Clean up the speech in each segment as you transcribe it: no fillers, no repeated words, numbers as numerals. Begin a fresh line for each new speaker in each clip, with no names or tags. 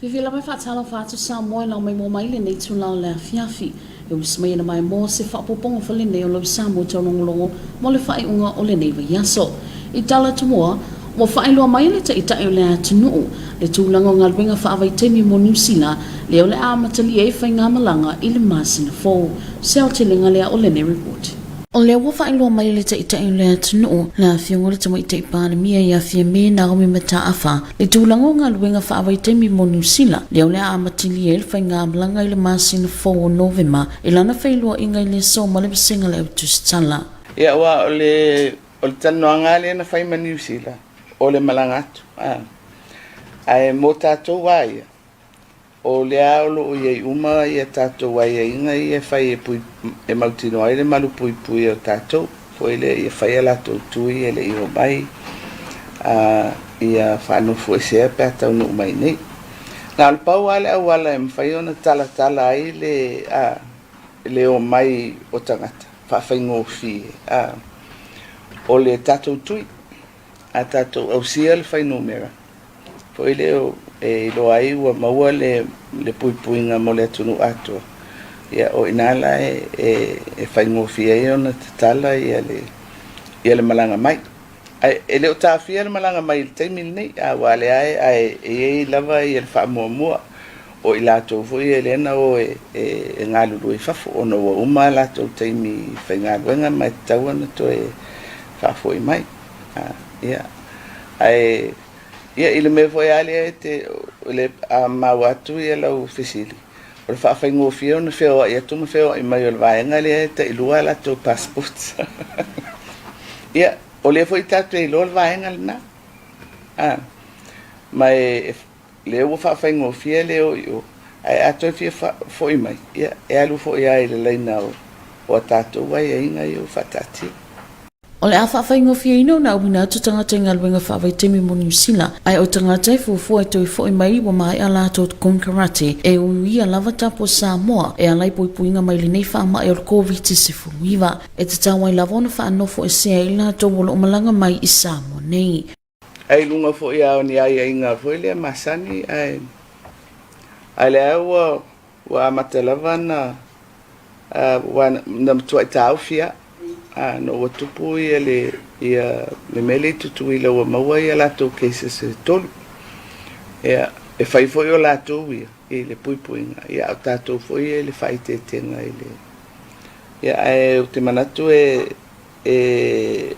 Fifila mai faatalofa atu Samoa i lau maimoa mai lenei itula o le afiafi. E usi mai ana maimoa se faaopoopoga foi lenei o lau Samoa taulogologo mo le faaiuga o lenei vaiaso. I tala tumua, ua faailoa mai e le Taitai o le atunuu le tulaga o galuega faavaitaimi mo Niu Sila lea o le a amatalia ai faigamalaga i le masina fou. Se aotelega lea o lenei report. O lea ua faailoa mai e le Taitai o le atunuu, le Afioga i le Tamaitai Palemia ia Fiame Naomi Mataafa, le tulaga o galuega faavaitaimi mo Niu Sila, lea o le a amatalia ai le faigamalaga i le masina fou o Novema i lana feiloaiga i le aso ma le vasega o le Au Tusitala.
Ia, aua o le o le talanoaga lava lea na fai ma Niu Sila, o le malaga atu, a. Ae mo tatou lava ia, O lea o lo o i ai uma ia tatou aiaiga ia e fai e pui, e mautinoa ai le malupuipuia o tatou, foi lea ia fai a latou tui e le i omai, a ia faanofoesea pe a taunuu mai nei. Na o le pau lava le auala e mafai ona talatala ai le, a, le omai o tagata faafaigofie, a, o le tatou tui. A tatou ausia le fuainumera, foi lea e iloa ai ua maua le puipuiga mo le atunuu atoa, ia o i ina la e faigofie ai ona tatala le malaga mai. Ae e le o taofia le malaga mai i le taimi lenei, aua o lea e i ai lava le faamuamua o i latou foi ia lea na o e galulue i fafo ona ua uma a latou taimi faigaluega ma e tatau ona toe faafoi mai. Ia, ae ia i le mea foi lava lea e te, a maua atu lau fesili, o le faafaigofie ona feoai atu ma feoai mai o le vaega lea e tailua a latou passports. Ia, o lea foi tatou te iloa le vaega lena. Ma e lea ua faafaigofie le o i o, ae a toe fia foi mai, ia, e alu foi lava i le laina o a tatou aiaiga ia ua faataatia.
O le a faafaigofieina ona auina atu tagata i galuega faavaitaimi mo Niu Sila, ae o tagata e fuafua e toe foi mai ua maea latou konekarate e uiuia lava tapu o Samoa e ala i puipuiga mai lenei faamai o le Koviti-19. E tatau ai lava ona faanofoesea i latou o lo o malaga mai i Samoa nei.
Ae i luga foi lava o ni aiaiga foi lea masani, ae ae lea ua ua amata lava na ua na matuai taofi lava ina ua tupu ia le ia le mea lea i Tutuila ua maua ia latou cases e tolu. Ia, e fai foi o latou ia i le puipuiga, ia a o tatou foi ia i le faaeteetega i le ia ae ou te manatu e e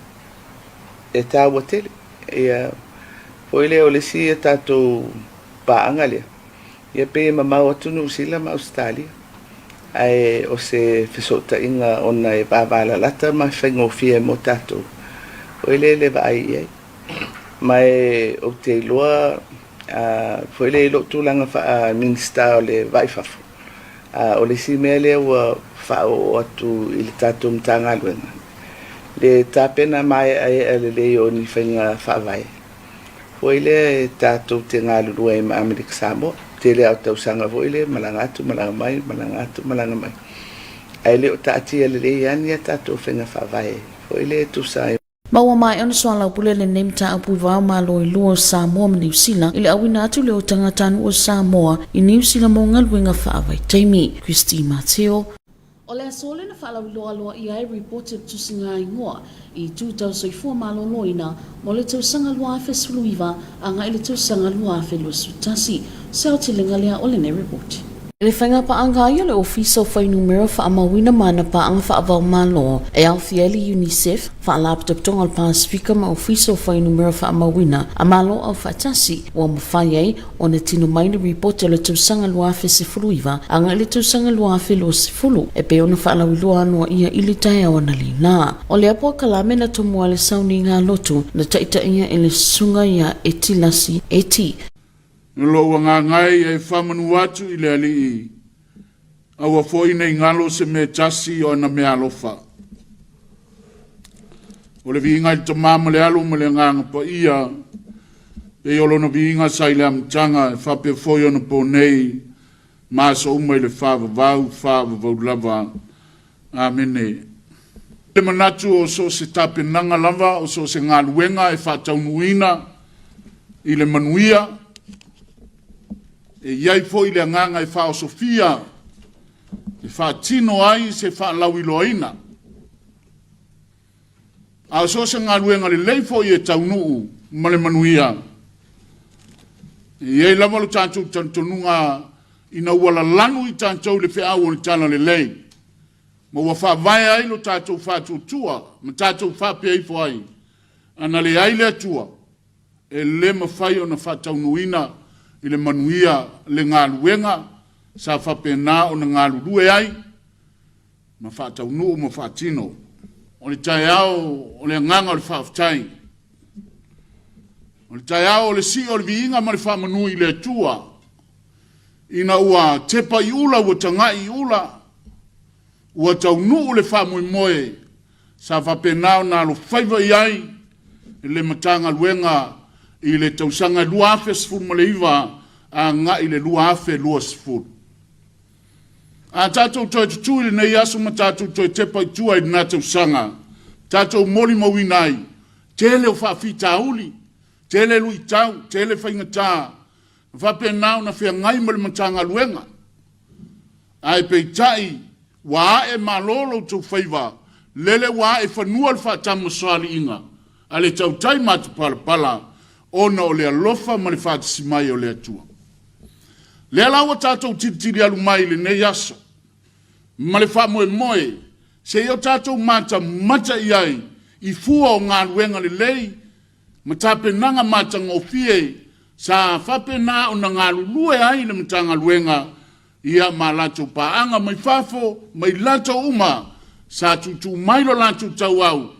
e taua tele. Ia, foi lea o le isi a tatou paaga lea, ia pei e mamao atu Niu Sila ma Ausetalia, ae o se fesootaiga ona e vavalalata ma faigofie mo tatou, foi lea le vaai i ai. Ma e ou te iloa foi lea i lou tulaga faa-Minisita o le Va i Fafo, o le isi mea lea ua faaoo atu i le tatou Matagaluega, le tapena maeaea lelei o ni faiga faavae foi lea e tatou te galulue ai ma Amerika Samoa. Tele lava o tausaga foi lea e malaga atu malaga mai, malaga atu malaga mai, ae le o taatia lelei lava ni a tatou faiga faavae foi lea e tusa ai.
Ma ua maea ona soalaupule lenei mataupu i vao malo e lua o Samoa ma Niu Sila i le auina atu lea o tagatanuu o Samoa i Niu Sila mo galuega faavaitaimi. Christy Mateo. O le aso lea na faalauiloa aloaia ai ripoti o le tusiga igoa i itu tau soifua maloloina mo le tausaga 2019 agai i le tausaga 2021. Se aotelega lea o lenei ripoti. I le faigapaaga ai a le Ofisa o Fuainumera Faamauina ma ana Paaga Faavaomalo e aofia ai le UNICEF, Faalapotopotoga o le Pasefika ma Ofisa o Fuainumera Faamauina a Malo Aufaatasi, ua mafai ai ona tino mai le ripoti o le tausaga 2019 agai i le tausaga 2020 e pei ona faalauiloa aloaia i le taeao analeila. O lea polokalame na tomua le sauniga lotu na taitaia e le Susuga ia Eti Lasi Eti.
I lou agaga e ia e faamanu atu i le Alii, aua foi ne i galo se mea e tasi o ana meaalofa. O le viiga i le Tama ma le Alo ma le Agaga Paia, pei o lona viiga sa i le amataga, e faapea foi ona po nei, ma aso uma i le faavavau, faavavau lava. Amene. Le manatu o so o se tapenaga lava, o so o se galuega e faataunuuina i le manuia, E i ai foi le agaga e faaosofia e faatino ai se faalauiloaina. A o so o se galuega lelei foi e taunuu ma le manuia, e i ai lava lo tatou talitonuga ina ua lalanu i tatou i le feau o le talalelei, ma ua faavae ai lo tatou faatuatua ma tatou faapea ifo ai, ana leai le Atua, e le mafai ona faataunuuina i le manuia le galuega sa faapena ona galulue ai ma faataunuu ma faatino. O le taeao o le agaga o le faafetai. O le taeao o le sii o le viiga ma le faamanu i le Atua, ina ua tepa i ula, ua tagai i ula, ua taunuu le faamoemoe sa faapena ona alofaiva i ai le Matagaluega i le tausaga 2019 agai i le 2020. A tatou toe tutū i lenei aso ma tatou toe tepa i tua i lena tausaga, tatou molimauina ai, tele o faafitauli, tele luitau, tele faigata, na faapena ona feagai ma le Matagaluega. Ae peitai, ua ae malo lo outou faiva, lele ua ae i fanua le faatamasoaliiga a le tautai matapalapala, ona o le alofa ma le faatasi mai o le Atua. Lea la ua tatou tilitili alu mai i lenei aso ma le faamoemoe seia o tatou matamata i ai i fua o galuega lelei ma tapenaga matagofie sa faapena ona galulue ai le Matagaluega ia ma latou paaga mai fafo ma i latou uma sa tuutuu mai lo latou tauau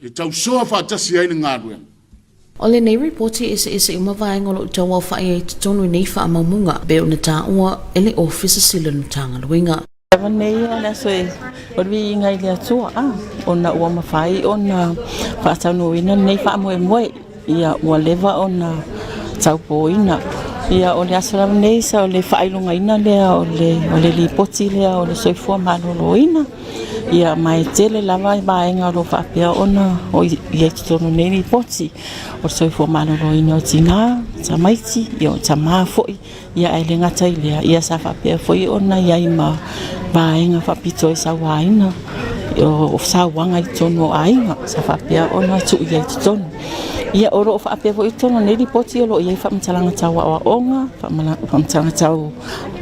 e tausoa faatasi ai le galuega.
O lenei ripoti e eseese uma vaega o lo o tauaofai ai i totonu i nei faamaumauga e pei ona taua e le Ofisa Sili o le Matagaluega.
Lava nei o le aso e o le viiga i le Atua a ona ua mafai ona faataunuuina lenei faamoemoe ia ua leva ona taupoina. Ia o le aso lava nei sa o le faailogaina lea o le o le lipoti lea o le soifua maloloina. Ia ma e tele lava vaega o lo o faapea ona i ai i totonu o nei lipoti o le soifua maloloina o tina, tamaiti, ia o tama foi. Ia ae le gata i lea, ia sa faapea foi ona i ai ma vaega faapitoa i sauaina o sauaga i totonu o aiga sa faapea ona tuu i ai i totonu. Ia o lo o faapea foi i totonu o nei lipoti o lo o i ai faamatalaga tau aoaoga, faamatalaga tau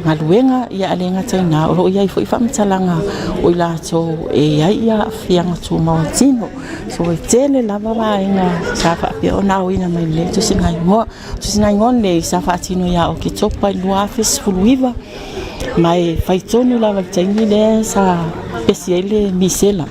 galuega, ia ae le gata i lena, o lo o i ai foi faamatalaga o i latou e i ai aafiaga tumau o le tino. So e tele lava vaega sa faapea ona aoina mai i lenei tusigaigoa. Tusinaigoa lenei sa faatino ia Oketopa i le 2019 ma e fai tonu lava i le taimi lea sa pesi ai le misela.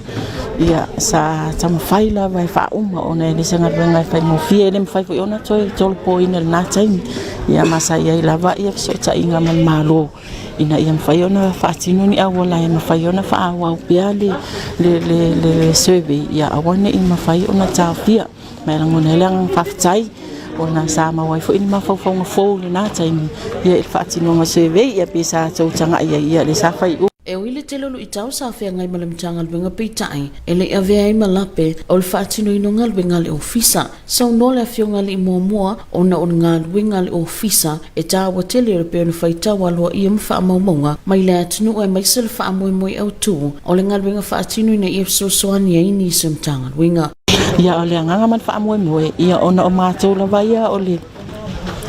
Ia, sa taumafai lava e faauma ona e le o se galuega e faigofie, e le mafai foi ona toe tolopoina i lena taimi. Ia ma sa i ai lava ia fesootaiga ma le Malo ina ia mafai ona faatino ni auala e mafai ona faaauau pea le le survey ia aua ne i mafai ona taofia. Ma e lagona ai le agaga faafetai ona sa maua ai foi ni mafaufauga fou i lena taimi ia i le faatinoga o survey ia pe sa tou tagai ai ia lea sa fai uma.
E ui le tele o luitau sa feagai ma le Matagaluega peitai, e le i avea ai ma lape o le faatinoina o galuega a le Ofisa. Saunoa le Afioga Alii Muamua ona o le galuega a le Ofisa e taua tele o le pei ona faitau aloaia ma faamaumauga mai le atunuu aemaise le faamoemoe autu o le galuega faatino ina ia fesoasoani ai nisi o Matagaluega.
Ia, o le agaga ma le faamoemoe, ia ona o matou lava ia o le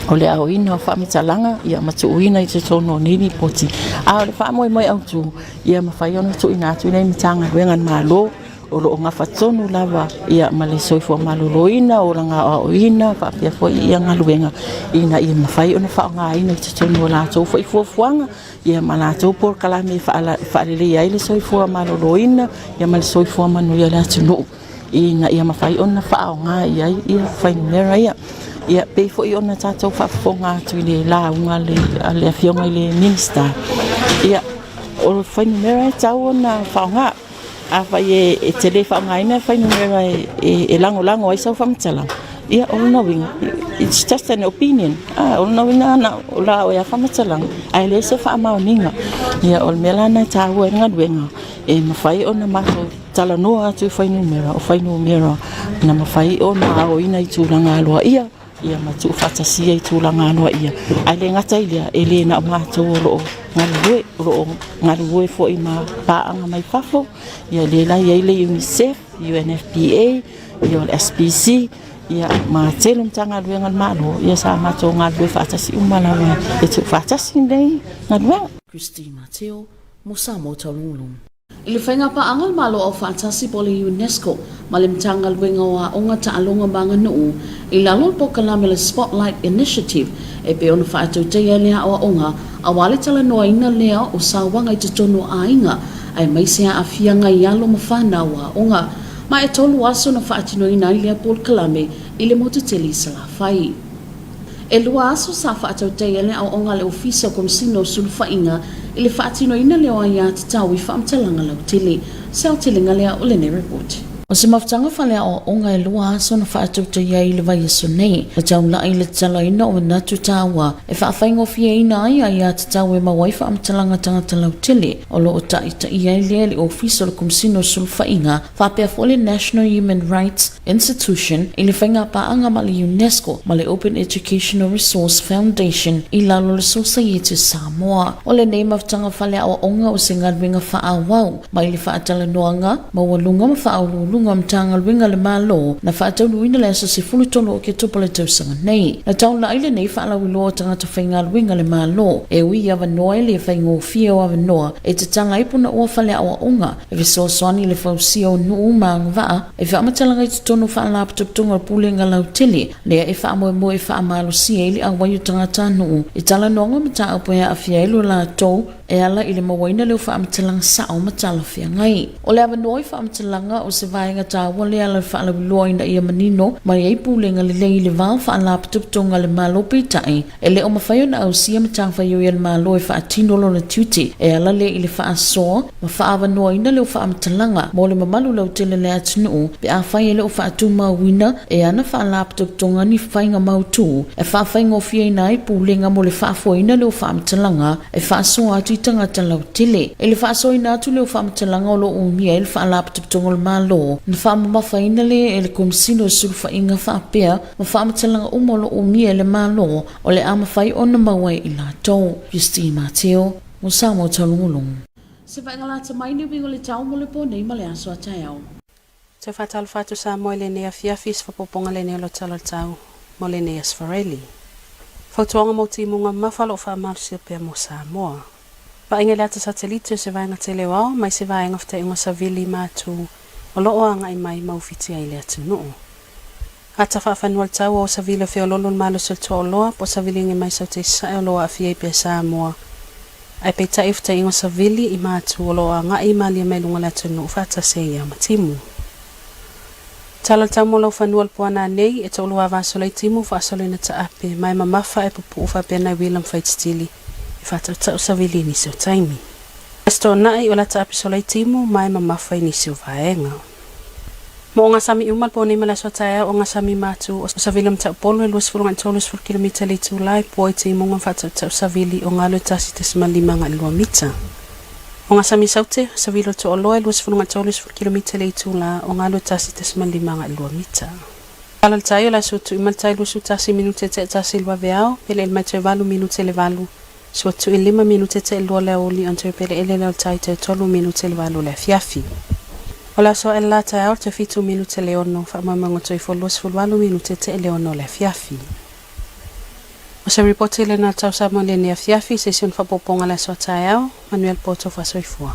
o le aoina o faamatalaga ia ma tuuina i totonu o nei lipoti. A o le faamoemoe autu, ia mafai ona tuuina atu i nei Matagaluega a le Malo o lo o gafa tonu lava ia ma le soifua maloloina, olaga aoaoina faapea foi ia galuega ina ia mafai ona faaaogaina i totonu o latou foi fuafuaga ia ma latou polokalame e faaleleia ai le soifua maloloina ia ma le soifua manuia o le atunuu ina ia mafai ona faaaoga i ai ia fuainumera ia. Ia pei foi ona tatou faafofoga atu i le lauga a le Afioga i le Minisita, ia o fuainumera e tatau ona faaaoga. Afai e te le faaaogaina fuainumera e lagolago ai sau faamatalaga, ia o lona uiga, it's just an opinion. O lona uiga na o la oe lava faamatalaga, ae leai se faamaoniga. Ia o le mea la lena e taua ai le galuega, e mafai ona matou talanoa atu i fuainumera, o fuainumera na mafai ona aoina i tulaga aloaia. Ia ma tuufaatasia i tulaga aloaia. Ae le gata i lea, e le na o matou o lo o galulue, o lo o galulue foi ma paaga mai fafo, ia lea la e i ai le UNICEF, UNFPA, ia o le SPC, ia ma tele o Matagaluega a le Malo, ia sa matou galulue faatasi uma lava e tuufaatasi lenei galuega.
Christine Mateo, mo Samoa Taulugulugu. I le faiga paaga a le Malo Aufaatasi po o le UNESCO ma le Matagaluega o Aoga, Taaloga ma Aganuu i lalo o le polokalame o le Spotlight Initiative e pei ona faatautaia ai le aoaoga aua le talanoaina lea o sauaga i totonu o aiga aemaise aafiaga i alo ma fanau aoga. Ma e tolu aso na faatinoina ai lea polokalame i le motu tele i Salafai. E lua aso sa faatautaia le aoaoga a le Ofisa o Komesina o Sulufaiga i le faatinoina lea o aiatatau i faamatalaga lautele. Se aotelega lea o lenei report. O se mafutaga faleaoaoga e lua aso na faatautaia ai i le vaiaso nei, na taulai i le tatalaina o manatu taua e faafaigofieina ai aiatatau e maua ai faamatalaga tagata lautele o lo o taitaia ai lea i le Ofisa o le Komesina o Sulufaiga faapea foi le National Human Rights Institution i le faigapaaga ma le UNESCO ma le Open Educational Resource Foundation i lalo o le Sosaiete Samoa. O lenei mafutaga faleaoaoga o se galuega faaauau mai le faatalanoaga maualuga ma faauluuluga o Matagaluega a le Malo na faataunuuina le aso 13 o Oketopa le tausaga nei. Na taulai lenei faalauiloa o tagata faigaluega a le Malo e ui i avanoa e le faigofie o avanoa e tatala ai punaoa faleaoaoga e fesoasoani i le fausia o nuu ma agavaa e faamatalaga i totonu o Faalapotopotoga o le Pulega Lautele lea e faamoemoe e faamalosia ai le auai o tagatanuu i talanoaga mataupu e aafia ai lo latou e ala i le mauaina lea o faamatalaga sao ma talafeagai. O le avanoa i faamatalaga o se vaega taua lea ala i le faalauiloa ina ia manino mai ai pulega lelei i le va o Faalapotopotoga a le Malo peitai E le o mafai ona ausia matafaioi a le Malo e faatino lona tiute e ala lea i le faasoa ma faaavanoaina leo faamatalaga mo le mamalu lautele o le atunuu pe afai e le o faatumauina e ana faalapotopotoga ni faiga mautu e faafaigofieina ai pulega mo le faafoeina leo faamatalaga e faasoa atu i tagata lautele. I le faasoaina atu leo faamatalaga o lo o umia ai le Faalapotopotoga o le Malo na faamamafaina lea e le Komesina o Sulufaiga faapea ma faamatalaga uma o lo o umia e le Malo o le a mafai ona maua e i latou. Christine Mateo, mo Samoa Taulugulugu. Se vaaiga lata mai le uiga o le tau mo le po nei ma le aso a taeao.
Toe faatalofa atu Samoa i lenei afiafi i se faapopoga lenei o lau tala o le tau mo lenei Aso Faraile. Fautuaga mo timuga mamafa o lo o faamalosia pea mo Samoa. Vaaiga i le ata satelite o se vaega tele o ao mai se vaega fetaiuga savili ma atu o lo o agai mai ma ufitia i le atunuu. Ata faafanua le taua o savili o feololo le malosi o le tuaoloa po o saviliga mai Saute Sasae o lo o aafia ai pea Samoa. Ae peitai o fetaiuga o savili i ma atu o lo o agai malie mai luga o le atunuu faatasi ai ia ma timu. Tala le tau mo lau fanua le puana nei, e toalua vaso lai timu faasoloina taape, ma e mamafa ae pupuu faapea nai uila ma faititili e faatautau savili i nisi o taimi. Aso toanai o la taape solai timu ma e mamafa i nisi o vaega. Mo o gasami uma le po nei ma le aso a taeao o gasami ma atu o savili o Mataupolu e 20 30 kilomita le itula e pua i timuga ma faatautau savili o galo e 1.5 2 mita. O gasami saute, savili o To'oloa e 20 30 kilomita le itula o galo e 1.5 2 mita. Tala le tai o le aso tui ma le tai 21 minute te tasi le vaveao, pele ele mai toe 8 minute le valu, sua tui 5 minute te lua le aoauli ona toe pele ele lea o le tai toe 3 minute le valu o le afiafi. O le aso ae la taeao le toe 7 minute le 6, faamoemoega toe ifo 28 minute te le 6 o le afiafi. O se ripoti lena o le tau Samoa i lenei afiafi, se isi ona faaopoopoga le aso a taeao, manuia le po tou faasoifua.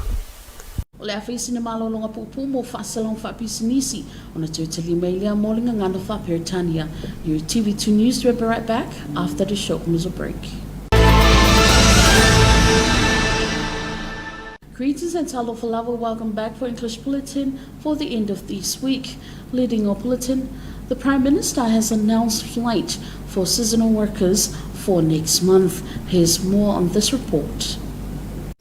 O le a fai sina malologa puupuu mo faasalauga faapisinisi ona toe tali mai lea mo le gagana faa-Peretania. Your TV2 News will be right back after the short commercial break. Greetings and talofa lava. Welcome back for English Bulletin for the end of this week. Leading our bulletin, the Prime Minister has announced flight for seasonal workers for next month. Here's more on this report.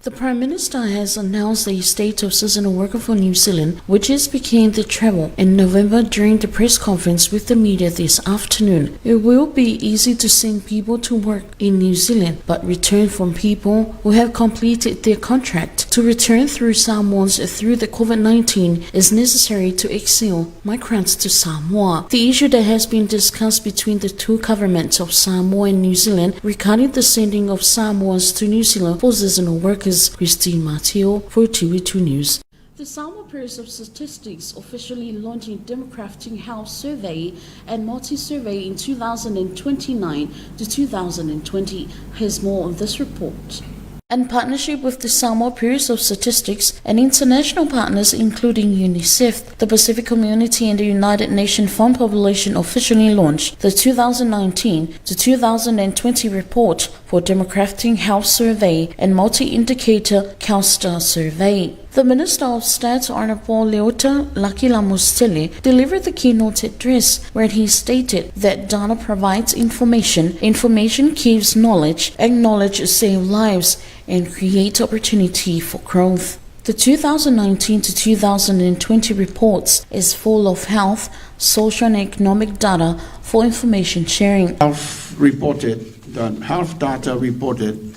The Prime Minister has announced a state of seasonal worker for New Zealand, which is beginning to travel in November during the press conference with the media this afternoon. It will be easy to send people to work in New Zealand, but return from people who have completed their contract. to return through Samoans through the COVID-19 is necessary to excel migrants to Samoa. The issue that has been discussed between the two governments of Samoa and New Zealand regarding the sending of Samoans to New Zealand for seasonal workers. Christine Mateo for TV2 News. The Samoa Bureau of Statistics officially launching Democrafting House Survey and Multi-Survey in 2029 to 2020. Here's more on this report. In partnership with the Samoa Bureau of Statistics and international partners including UNICEF, the Pacific Community and the United Nations Fund Population officially launched the 2019 to 2020 report for Democratic Health Survey and Multi-Indicator CalSTAR Survey. The Minister of State, Honorable Leota Laki Lamositele, delivered the keynote address where he stated that data provides information, information gives knowledge, and knowledge saves lives and creates opportunity for growth. The 2019 to 2020 reports is full of health, social and economic data for information sharing.
Health reported, the health data reported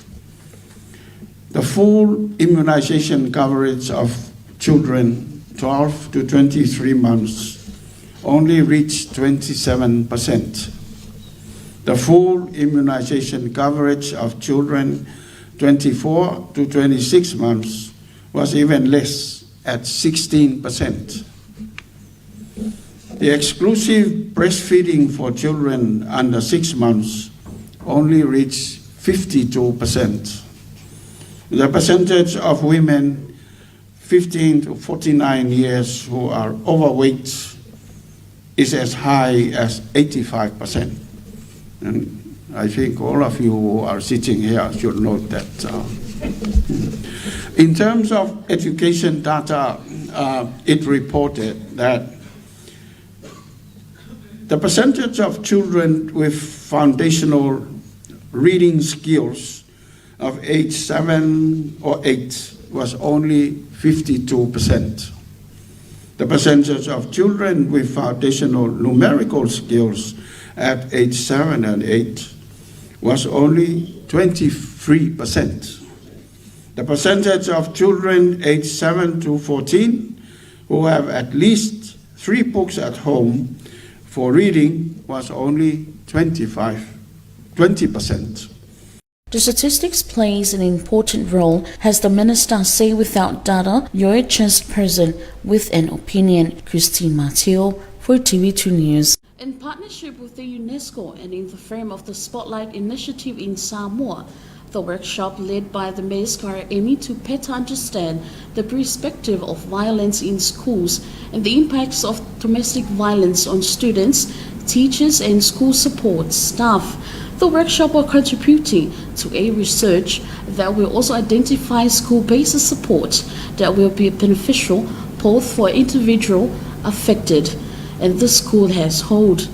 the full immunization coverage of children 12 to 23 months only reached 27%. The full immunization coverage of children 24 to 26 months was even less at 16%. The exclusive breastfeeding for children under 6 months only reached 52%. The percentage of women 15 to 49 years who are overweight is as high as 85%. And I think all of you who are sitting here should note that. In terms of education data, it reported that the percentage of children with foundational reading skills of age 7 or 8 was only 52%. The percentage of children with foundational numerical skills at age 7 and 8 was only 23%. The percentage of children aged 7 to 14 who have at least 3 books at home for reading was only 20%.
The statistics plays an important role, as the minister say without data, you're just person with an opinion. Christine Mateo for TV2 News. In partnership with the UNESCO and in the frame of the Spotlight Initiative in Samoa, the workshop led by the UMESCO aiming to better understand the perspective of violence in schools and the impacts of domestic violence on students, teachers and school support staff. The workshop are contributing to a research that will also identify school-based support that will be beneficial both for individual affected and the school has hold.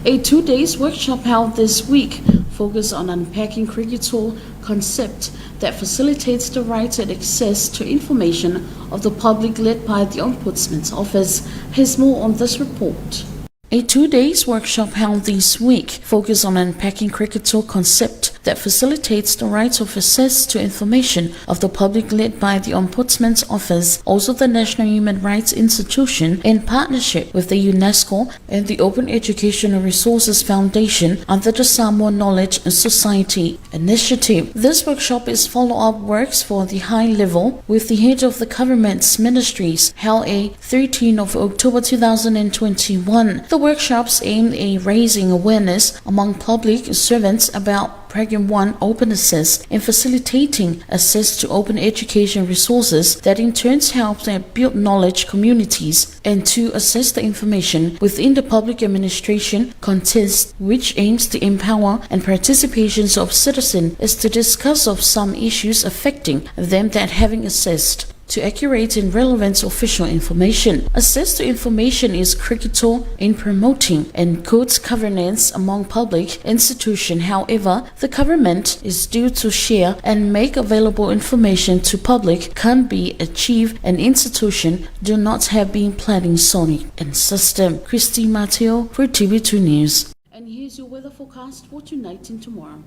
A 2 days workshop held this week focused on unpacking critical concept that facilitates the right and access to information of the public led by the Ombudsman's Office. Here's more on this report. A 2 days workshop held this week focused on unpacking critical concept that facilitates the right of access to information of the public led by the Ombudsman's Office, also the National Human Rights Institution, in partnership with the UNESCO and the Open Educational Resources Foundation under the Samoa Knowledge Society Initiative. This workshop is follow-up works for the high level with the head of the government's ministries held a 13 of October 2021. The workshops aim at raising awareness among public servants about Program 1 Open Access and facilitating access to open education resources that in turn help them build knowledge communities and to assess the information within the public administration context, which aims to empower and participations of citizens is to discuss of some issues affecting them that having access to accurate and relevant official information. Access to information is critical in promoting and good governance among public institutions. However, the government is due to share and make available information to public can be achieved and institution do not have been planning sonic and system. Christine Mateo for TV2 News. And here's your weather forecast for tonight and tomorrow.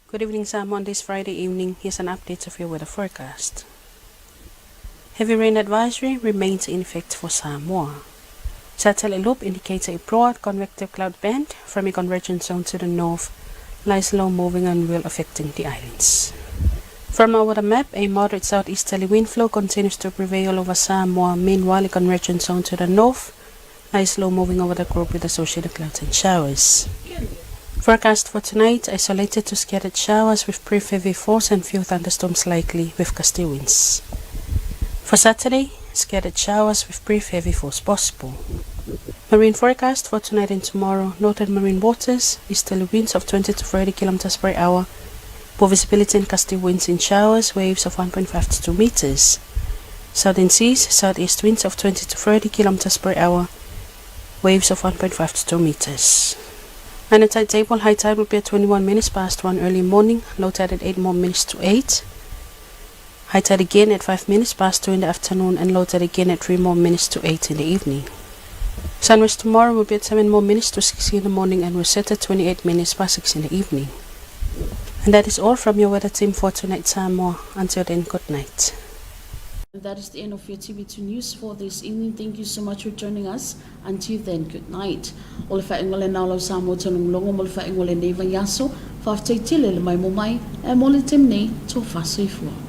Good evening, Samoa. On this Friday evening, here's an update of your weather forecast. Heavy rain advisory remains in effect for Samoa. Satellite loop indicates a broad convective cloud band from a convergence zone to the north lies low moving and will affecting the islands. From our weather map, a moderate southeasterly wind flow continues to prevail over Samoa. Meanwhile, a convergence zone to the north lies low moving over the group with associated clouds and showers. Forecast for tonight, isolated to scattered showers with brief heavy force and few thunderstorms likely with gusty winds. For Saturday, scattered showers with brief heavy force possible. Marine forecast for tonight and tomorrow, northern marine waters, easterly winds of 20 to 30 kilometers per hour, poor visibility and gusty winds in showers, waves of 1.5 to 2 meters. Southern seas, southeast winds of 20 to 30 kilometers per hour, waves of 1.5 to 2 meters. And the tide table, high tide will be at 21 minutes past 1 early morning, low tide at 8 more minutes to 8. High tide again at 5 minutes past 2 in the afternoon and low tide again at 3 more minutes to 8 in the evening. Sunrise tomorrow will be at 7 more minutes to 6 in the morning and will set at 28 minutes past 6 in the evening. And that is all from your weather team for tonight, Samoa. Until then, good night.
And that is the end of your TV2 News for this evening. Thank you so much for joining us. Until then, good night. O le faaiuga lena o lau Samoa Tologologo mo le faaiuga o lenei vaiaso. Faafetai tele le maimoa mai e mo le taimi nei, tofa soifua.